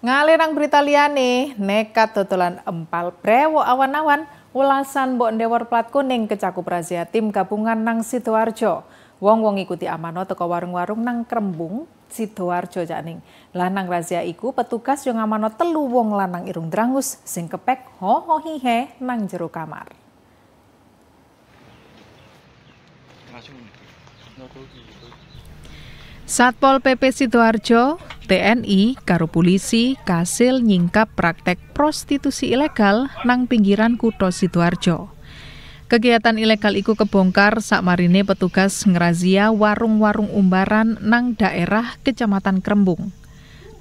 Ngalih nang berita liyane, nekat dodolan empal brewok awan-awan, welasan mbok ndewor plat kuning kecakup razia tim gabungan nang Sidoarjo. Wong-wong iku diamanno teko warung-warung nang Krembung, Sidoarjo janing. Lah nang razia iku petugas yo ngamanno 3 wong lanang irung drangus sing kepek ho ho hi he nang jero kamar. Satpol PP Sidoarjo, TNI, karo polisi kasil nyingkap praktek prostitusi ilegal nang pinggiran kutha Sidoarjo. Kegiatan ilegal iku kebongkar sakmarine petugas ngerazia warung-warung umbaran nang daerah Kecamatan Krembung.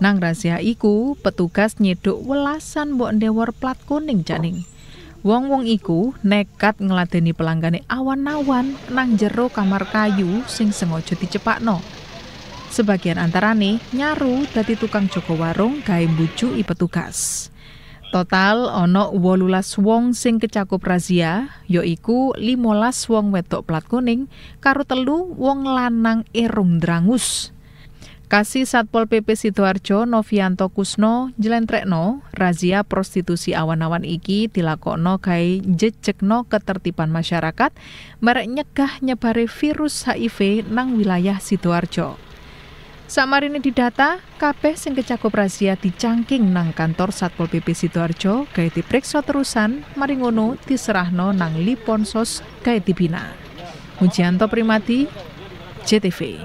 Nang razia iku petugas nyeduk welasan mbok ndewor plat kuning janing. Wong-wong iku nekat ngladeni pelanggane awan-awan nang jero kamar kayu sing sengaja dicepakno. Sebagian antarane nyaru dadi tukang jaga warung gawe mbujuki petugas. Total ana 18 wong sing kecakup razia, yaiku 15 wong wedok plat kuning karo 3 wong lanang irung drangus. Kasi Satpol PP Sidoarjo Novianto Kusno njlentrekno razia prostitusi awan-awan iki dilakokno gawe njejekno ketertiban masyarakat barek nyegah nyebare virus HIV nang wilayah Sidoarjo. Sakmarine didata, kabeh sing kecakup razia dicangking nang kantor Satpol PP Sidoarjo gawe dipriksa terusan, mari ngono diserahno nang Liponsos gawe dibina. Mujianto Primadi, JTV.